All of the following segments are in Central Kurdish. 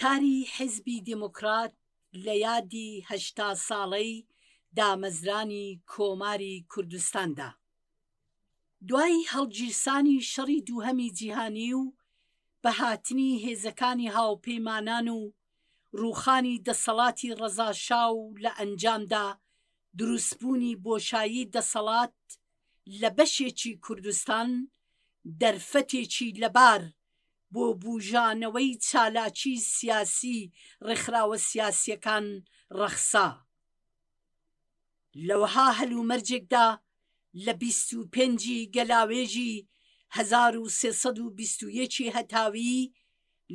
وتاری حیزبی دێموکرات لە یادی 80 ساڵەی دامەزرانی کۆماری کوردستاندا. دوای هەڵگیرسانی شەڕی دووهەمی جیهانی و بە هاتنی هێزەکانی هاوپەیمانان و ڕووخانی دەسەڵاتی ڕەزا شا و لە ئەنجامدا دروستبوونی بۆشایی دەسەڵات لە بەشێکی کوردستان دەرفەتێکی لەبار بۆ بوژانەوەی چالاکی سیاسی ڕێکخراوە سیاسیەکان ڕەخسا. لە وەها هەلومەرجێکدا لە 25 ی گەلاوێژی 1321 ی هەتاوی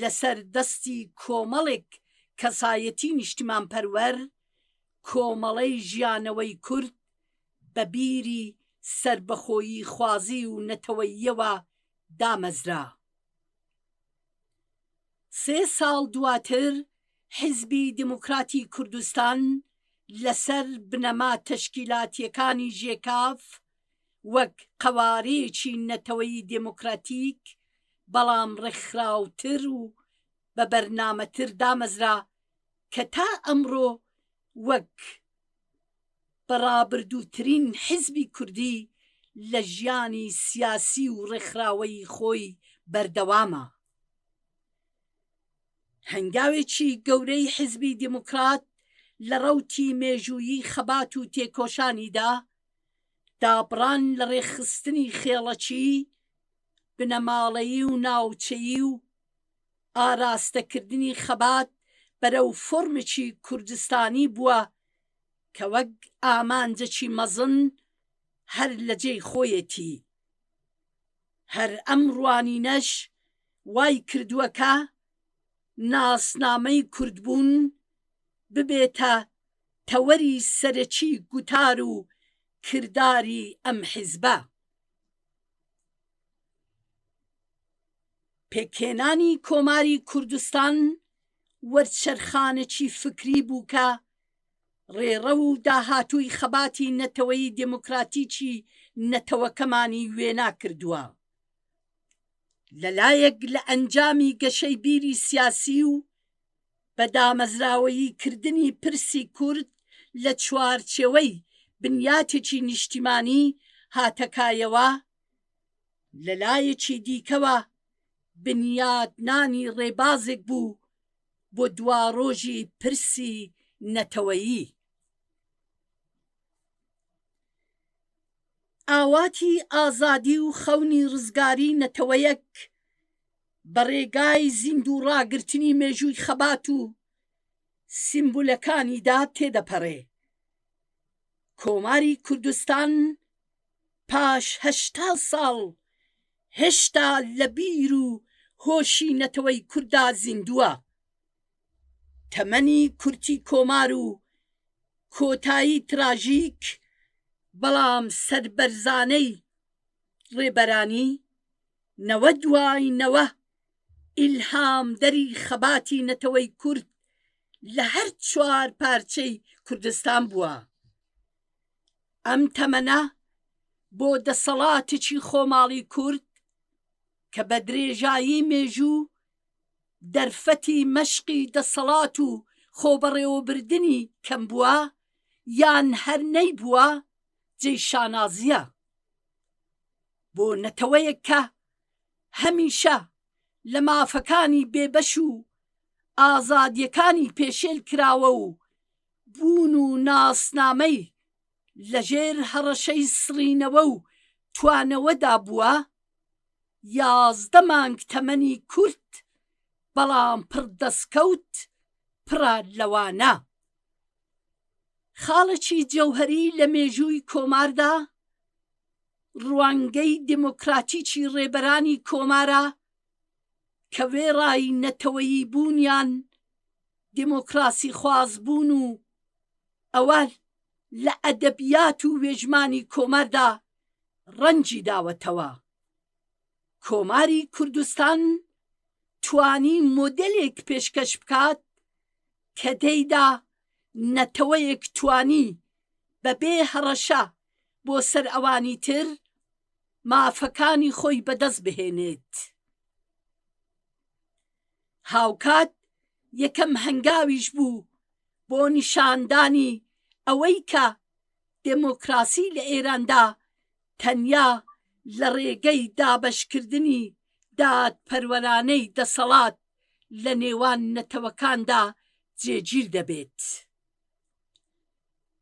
لەسەر دەستی کۆمەڵێک کەسایەتی نیشتیمانپەروەر کۆمەڵەی ژیانەوەی کورد بە بیری سەربەخۆییخوازی و نەتەوەییەوە دامەزرا. سێ ساڵ دواتر حیزبی دێموکراتی کوردستان لەسەر بنەما تەشکیلاتییەکانی ژێکاف وەک قەوارەیەکی نەتەوەیی دێموکراتیک بەڵام ڕێکخراوتر و بە بەرنامەتر دامەزرا کە تا ئەمڕۆ وەک بە ڕابردووترین حیزبی کوردی لە ژیانی سیاسی و ڕێکخراوەیی خۆی بەردەوامە. هەنگاوێکی گەورەی حیزبی دێموکرات لە ڕەوتی مێژوویی خەبات و تێکۆشانیدا، دابڕان لە ڕێکخستنی خێڵەکی، بنەماڵەیی و ناوچەیی و ئاراستەکردنی خەبات بەرەو فۆرمێکی کوردستانی بووە کە وەک ئامانجێکی مەزن هەر لە جێی خۆیەتی. هەر ئەم ڕوانینەش وای کردووە کە ناسنامەی کوردبوون ببێتە تەوەری سەرەکی گوتار و کرداری ئەم حیزبە. پێکهێنانی کۆماری کوردستان وەرچەرخانێکی فکری بوو کە ڕێڕەو و داهاتووی خەباتی نەتەوەیی دێموکراتیکی نەتەوەکەمانی وێنا کردووە. لە لایەک لە ئەنجامی گەشەی بیری سیاسی و بە دامەزراوەیی کردنی پرسی کورد لە چوارچێوەی بنیاتێکی نیشتیمانی هاتەکایەوە، لە لایەکی دیکەوە بنیاتنانی ڕێبازێک بوو بۆ دواڕۆژی پرسی نەتەوەیی. ئاواتی ئازادی و خەونی ڕزگاری نەتەوەیەک بە ڕێگای زیندوو ڕاگرتنی مێژووی خەبات و سیمبولەکانیدا تێدەپەڕێ. کۆماری کوردستان پاش 80 ساڵ هێشتا لە بیر و هۆشی نەتەوەی کورددا زیندووە. تەمەنی کورتی کۆمار و کۆتایی تراژیک بەڵام سەربەرزانەی ڕێبەرانی، نەوە دوای نەوە ئیلهامدەری خەباتی نەتەوەی کورد لە هەر چوار پارچەی کوردستان بووە. ئەم تەمەنە بۆ دەسەڵاتێکی خۆماڵی کورد کە بە درێژایی مێژوو دەرفەتی مەشقی دەسەڵات و خۆبەڕێوەبردنی کەم بووە یان هەر نەیبووە جێی شانازییە بۆ نەتەوەیەک کە هەمیشە لە مافەکانی بێبەش و ئازادییەکانی پێشێل کراوە و بوون و ناسنامەی لەژێر هەڕەشەی سڕینەوە و توانەوەدا بووە، 11 مانگ تەمەنی کورت بەڵام پڕ دەستکەوت پڕە لەوانە. خاڵێکی جەوهەری لە مێژووی کۆماردا ڕوانگەی دێمۆکراتیکی ڕێبەرانی کۆمارە کە وێڕای نەتەوەیی بوونیان دێمۆکراسیخواز بوون و ئەوە لە ئەدەبیات و وێژمانی کۆماردا ڕەنگی داوەتەوە. کۆماری کوردستان توانی مۆدێلێک پێشکەش بکات کە تێیدا نەتەوەیەک توانی بەبێ هەڕەشە بۆ سەر ئەوانی تر مافەکانی خۆی بەدەست بهێنێت. هاوکات یەکەم هەنگاویش بوو بۆ نیشاندانی ئەوەی کە دێمۆکراسی لە ئێراندا تەنیا لە ڕێگەی دابەشکردنی دادپەروەرانەی دەسەڵات لە نێوان نەتەوەکاندا جێگیر دەبێت.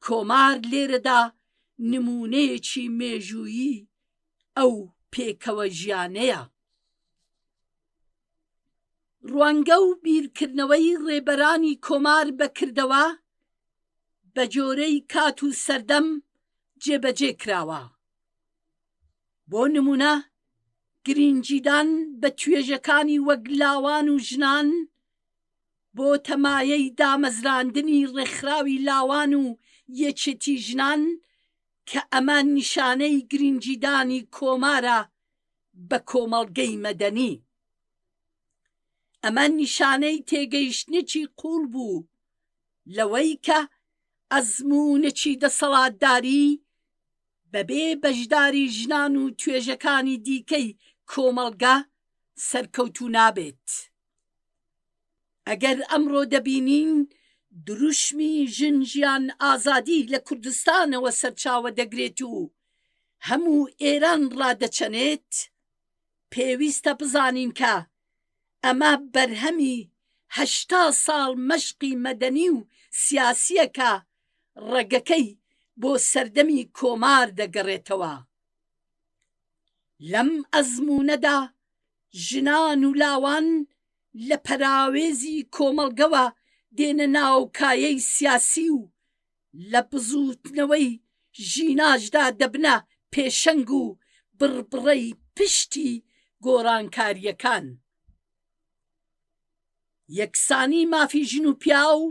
کۆمار لێرەدا نموونەیەکی مێژوویی ئەو پێکەوە ژیانەیە. ڕوانگە و بیرکردنەوەی ڕێبەرانی کۆمار بە کردەوە بە جۆرەی کات و سەردەم جێبەجێ کراوە. بۆ نموونە گرینگیدان بە توێژەکانی وەک لاوان و ژنان بۆتە مایەی دامەزراندنی ڕێکخراوی لاوان و یەکێتی ژنان کە ئەمە نیشانەی گرینگیدانی کۆمارە بە کۆمەڵگەی مەدەنی. ئەمە نیشانەی تێگەیشتنێکی قووڵ بوو لەوەی کە ئەزموونێکی دەسەڵاتداری بەبێ بەشداری ژنان و توێژەکانی دیکەی کۆمەڵگە سەرکەوتوو نابێت. ئەگەر ئەمڕۆ دەبینین دروشمی ژن ژیان ئازادی لە کوردستانەوە سەرچاوە دەگرێت و هەموو ئێران ڕادەچەنێت، پێویستە بزانین کە ئەمە بەرهەمی 80 ساڵ مەشقی مەدەنی و سیاسییە کە ڕەگەکەی بۆ سەردەمی کۆمار دەگەڕێتەوە. لەم ئەزموونەدا ژنان و لاوان لە پەراوێزی کۆمەڵگەوە دێنە ناو کایەی سیاسی و لە بزووتنەوەی ژیناشدا دەبنە پێشەنگ و بڕبڕەی پشتی گۆڕانکارییەکان. یەکسانی مافی ژن و پیاو،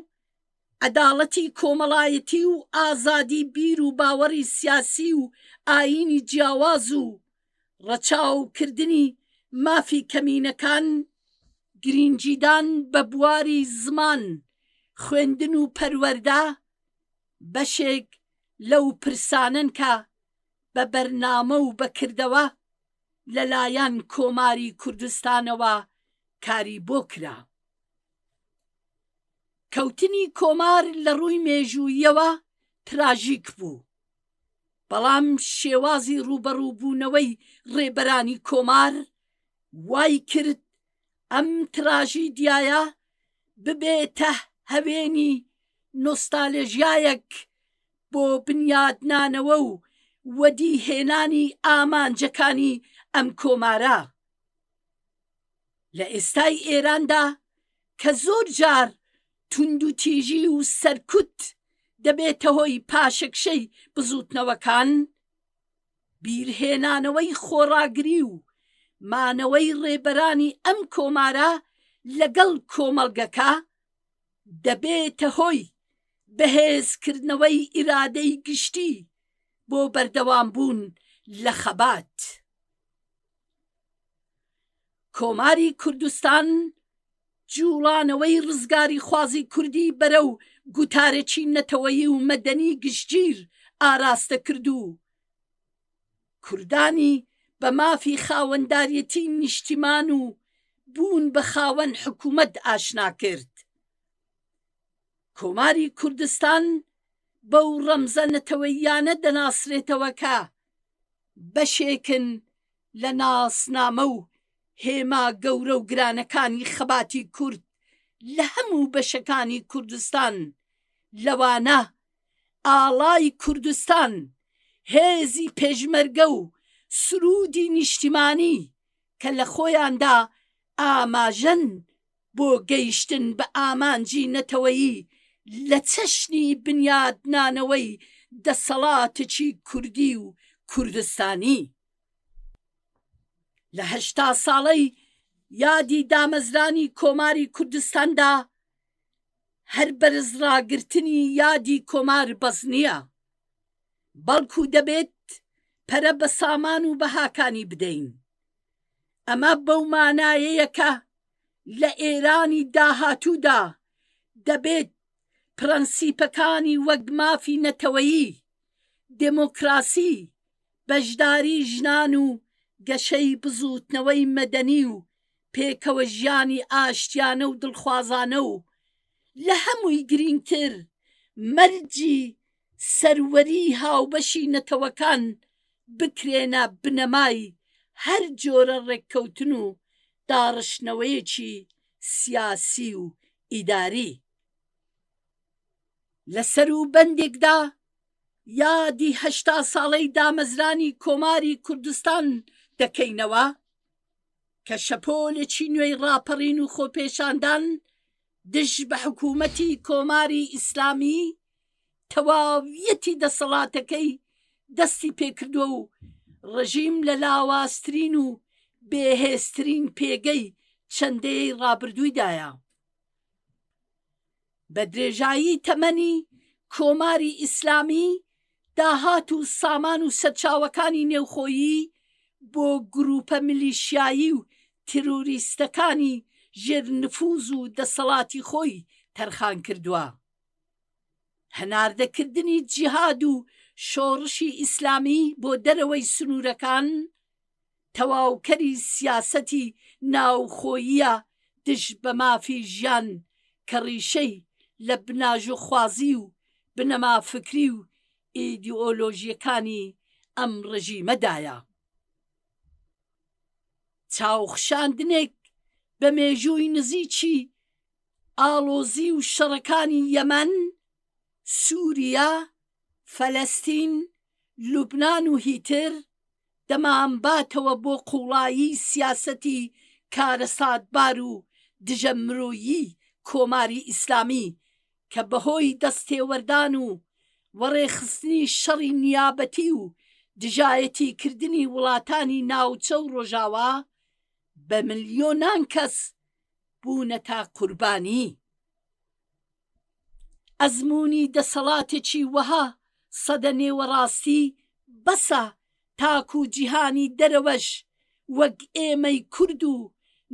عەداڵەتی کۆمەڵایەتی و ئازادی بیر و باوەڕی سیاسی و ئایینی جیاواز و ڕەچاوکردنی مافی کەمینەکان، گرینگیدان بە بواری زمان، خوێندن و پەروەردە بەشێک لەو پرسانەن کە بە بەرنامە و بە کردەوە لە لایەن کۆماری کوردستانەوە کاری بۆ کرا. کەوتنی کۆمار لە ڕووی مێژووییەوە تراژیک بوو، بەڵام شێوازی ڕووبەڕووبوونەوەی ڕێبەرانی کۆمار وای کرد ئەم تراژیدیایە ببێتە هەوێنی نۆستالێژیایەک بۆ بنیادنانەوە و وەدیهێنانی ئامانجەکانی ئەم کۆمارە. لە ئێستای ئێراندا کە زۆر جار توندوتیژی و سەرکوت دەبێتە هۆی پاشەکشەی بزووتنەوەکان، بیرهێنانەوەی خۆڕاگری و مانەوەی ڕێبەرانی ئەم کۆمارە لەگەڵ کۆمەڵگەکە دەبێتە هۆی بەهێزکردنەوەی ئیرادەی گشتی بۆ بەردەوامبوون لە خەبات. کۆماری کوردستان جووڵانەوەی ڕزگاریخوازی کوردی بەرەو گوتارێکی نەتەوەیی و مەدەنی گشتگیر ئاراستە کرد و کوردانی بە مافی خاوەنداریەتی نیشتیمان و بوون بە خاوەن حکوومەت ئاشنا کرد. کۆماری کوردستان بەو ڕەمزە نەتەوەییانە دەناسرێتەوە کە بەشێکن لە ناسنامە و هێما گەورە و گرانەکانی خەباتی کورد لە هەموو بەشەکانی کوردستان، لەوانە ئاڵای کوردستان، هێزی پێشمەرگە و سروودی نیشتیمانی کە لە خۆیاندا ئاماژەن بۆ گەیشتن بە ئامانجی نەتەوەیی لە چەشنی بنیادنانەوەی دەسەڵاتێکی کوردی و کوردستانی. لە 80 ساڵەی یادی دامەزرانی کۆماری کوردستاندا هەر بەرزڕاگرتنی یادی کۆمار بەس نییە، بەڵکو دەبێت پەرە بە سامان و بەهاکانی بدەین. ئەمە بەو مانایەیە کە لە ئێرانی داهاتوودا دەبێت پرەنسیپەکانی وەک مافی نەتەوەیی، دێمۆکراسی، بەشداری ژنان و گەشەی بزووتنەوەی مەدەنی و پێکەوە ژیانی ئاشتیانە و دڵخوازانە و. لە هەمووی گرینگتر مەرجی سەروەری هاوبەشی نەتەوەکان بکرێنە بنەمای هەر جۆرە ڕێککەوتن و داڕشتنەوەیەکی سیاسی و ئیداری. لە سەروبەندێکدا یادی 80 ساڵەی دامەزرانی کۆماری کوردستان دەکەینەوە کە شەپۆلێکی نوێی ڕاپەڕین و خۆپێشاندان دژ بە حکوومەتی کۆماری ئیسلامی تەواویەتی دەسەڵاتەکەی دەستی پێکردووە و ڕژیم لە لاوازترین و بێهێزترین پێگەی چەند دەیەی ڕابردوویدایە. بە درێژایی تەمەنی کۆماری ئیسلامی داهات و سامان و سەرچاوەکانی نێوخۆیی بۆ گرووپە میلیشیایی و تیرۆریستەکانی ژێر نفووز و دەسەڵاتی خۆی تەرخان کردووە. هەناردەکردنی جیهاد و شۆڕشی ئیسلامی بۆ دەرەوەی سنوورەکان تەواوکەری سیاسەتی ناوخۆییە دژ بە مافی ژیان کە ڕیشەی لە بناژۆخوازی و بنەما فکری و ئیدئۆلۆژییەکانی ئەم ڕژیمەدایە. چاوخشاندنێک بە مێژووی نزیکی ئاڵۆزی و شەڕەکانی یەمەن، سووریا، فەلەستین، لوبنان و هیتر، دەمانباتەوە بۆ قووڵایی سیاسەتی کارەساتبار و دژە مرۆیی کۆماری ئیسلامی کە بەهۆی دەستێوەردان و وەڕێخستنی شەڕی نیابەتی و دژایەتیکردنی وڵاتانی ناوچە و ڕۆژاوا بە ملیۆنان کەس بوونەتە قوربانی. ئەزموونی دەسەڵاتێکی وەها سەدە نێوەڕاستی بەسە تاکوو جیهانی دەرەوەش وەک ئێمەی کورد و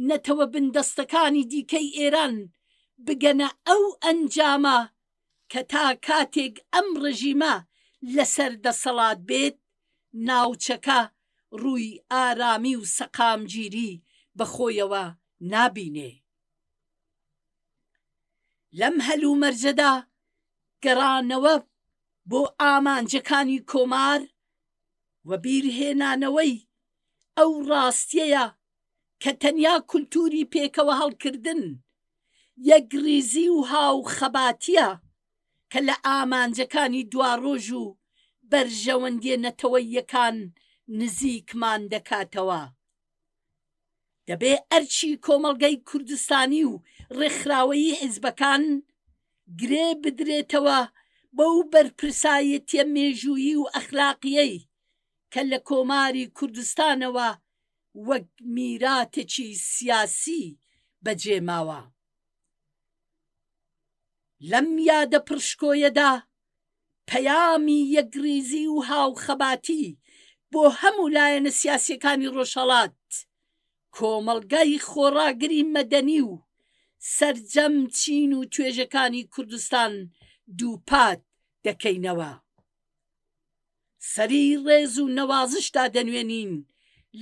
نەتەوە بندەستەکانی دیکەی ئێران بگەنە ئەو ئەنجامە کە تا کاتێک ئەم ڕژیمە لەسەر دەسەڵات بێت ناوچەکە ڕووی ئارامی و سەقامگیری بە خۆیەوە نابینێ. لەم هەلومەرجەدا گەڕانەوە بۆ ئامانجەکانی کۆمار وەبیرهێنانەوەی ئەو ڕاستیەیە کە تەنیا کولتووری پێکەوە هەڵکردن، یەکڕیزی و هاوخەباتییە کە لە ئامانجەکانی دواڕۆژ و بەرژەوەندییە نەتەوەییەکان نزیکمان دەکاتەوە. دەبێ ئەرکی کۆمەڵگەی کوردستانی و ڕێکخراوەیی حیزبەکان گرێ بدرێتەوە بەو بەرپرسایەتییە مێژوویی و ئەخلاقییەی کە لە کۆماری کوردستانەوە وەک میراتێکی سیاسی بەجێ ماوە. لەم یادە پڕشکۆیەدا پەیامی یەکڕیزی و هاوخەباتی بۆ هەموو لایەنە سیاسییەکانی ڕۆژهەڵات، کۆمەڵگای خۆڕاگری مەدەنی و سەرجەم چین و توێژەکانی کوردستان دووپات دەکەینەوە. سەری ڕێز و نەوازش دادەنوێنین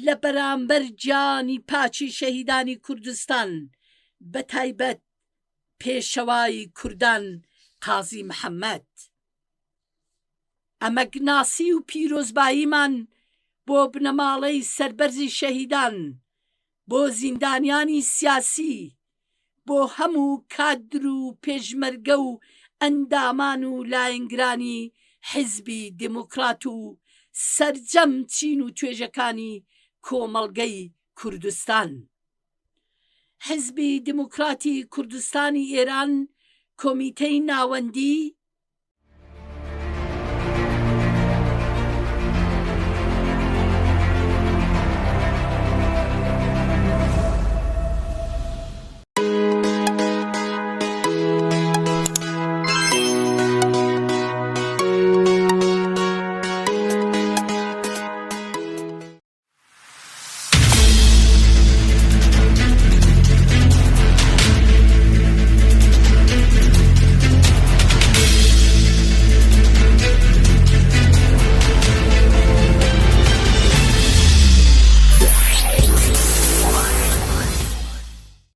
لە بەرامبەر گیانی پاکی شەهیدانی کوردستان بە تایبەت پێشەوای کوردان قازی محەمەد. ئەمەگناسی و پیرۆزباییمان بۆ بنەماڵەی سەربەرزی شەهیدان، بۆ زیندانیانی سیاسی، بۆ هەموو کادر و پێشمەرگە و ئەندامان و لایەنگرانی حیزبی دێموکڕات و سەرجەم چین و توێژەکانی کۆمەڵگەی کوردستان. حیزبی دێموکڕاتی کوردستانی ئێران کۆمیتەی ناوەندی.